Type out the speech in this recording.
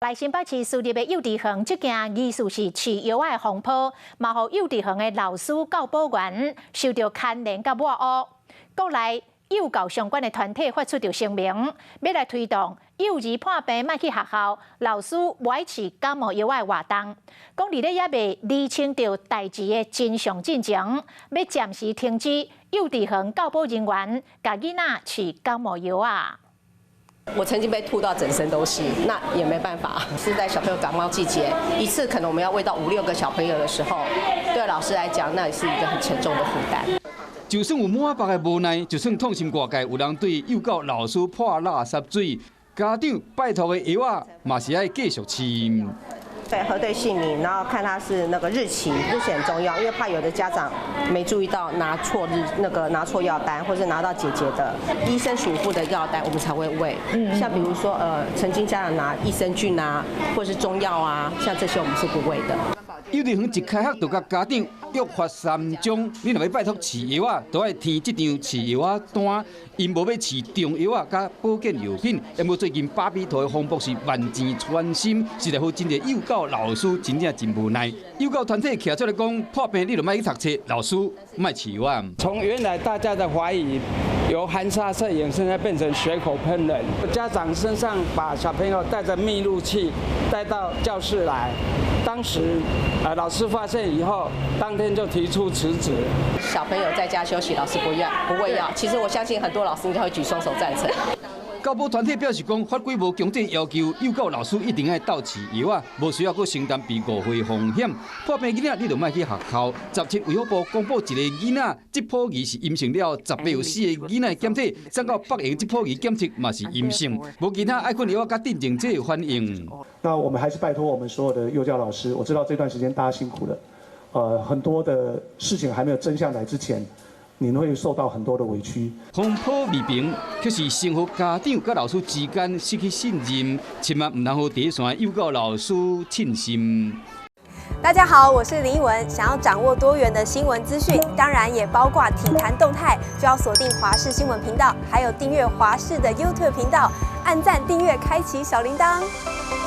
來新北市私立的幼稚園，這件疑似是飼藥仔的風波，嘛予幼稚園的老師、教保員受著牽連佮抹烏。國內幼教相關的團體發出著聲明，欲來推動幼兒破病莫去學校，老師無愛飼感冒藥仔的活動。講佇咧猶未釐清著代誌的真相進前，欲暫時停止幼稚園教保人員共囡仔飼感冒藥仔。我曾經被吐到整身都是，那也沒辦法。是在小朋友感冒季節，一次可能我們要餵到五六個小朋友的時候，對老師來講，那也是一個很沉重的負擔。就算有滿腹的無奈，就算痛心外界有人對幼教老師潑垃圾水，家長拜託的藥仔嘛是愛繼續飼。對，核對姓名，然後看他是那個日期，日期很重要，因為怕有的家長沒注意到拿錯日那個拿錯藥單，或者拿到姐姐的醫生囑咐的藥單，我們才會餵。像比如說，曾經家長拿益生菌啊，或者是中藥啊，像這些我們是不餵的。幼稚園一開學就共家長約法三章，你若欲拜託飼藥仔，就愛填這張飼藥仔單。𪜶無欲飼中藥仔佮保健藥品。毋過最近巴比妥的風波是萬箭穿心，實在予真濟幼教老師真正真無奈。幼教團體徛出來講，破病你就莫去讀冊，老師莫飼藥仔。從原來大家的懷疑，由含沙射影，現在變成血口噴人。家長身上把小朋友帶著密錄器帶到教室來，當時老師發現以後，當天就提出辭職。小朋友在家休息，老師不要不餵藥。其實我相信很多老師應該會舉雙手贊成。教保團體表示講，法規無強制要求幼教老師一定愛鬥飼藥仔，無需要閣承擔被誤會風險。破病囡仔你就莫去學校。17衛福部公布一个囡仔質譜儀是陰性了，18有四个囡仔檢體，送到北榮質譜儀檢測嘛是陰性，無其他愛睏藥仔佮鎮靜劑反應。那我們還是拜託我們所有的幼教老師，我知道這段時間大家辛苦了，很多的事情還沒有真相來之前，你會受到很多的委屈。風波未平，卻是先予家長佮老師之間失去信任，千萬毋通予第一線幼教老師凊心。大家好，我是林奕文。想要掌握多元的新聞資訊，當然也包括體壇動態，就要鎖定華視新聞頻道，還有訂閱華視的 YouTube 頻道，按讚、訂閱、開啟小鈴鐺。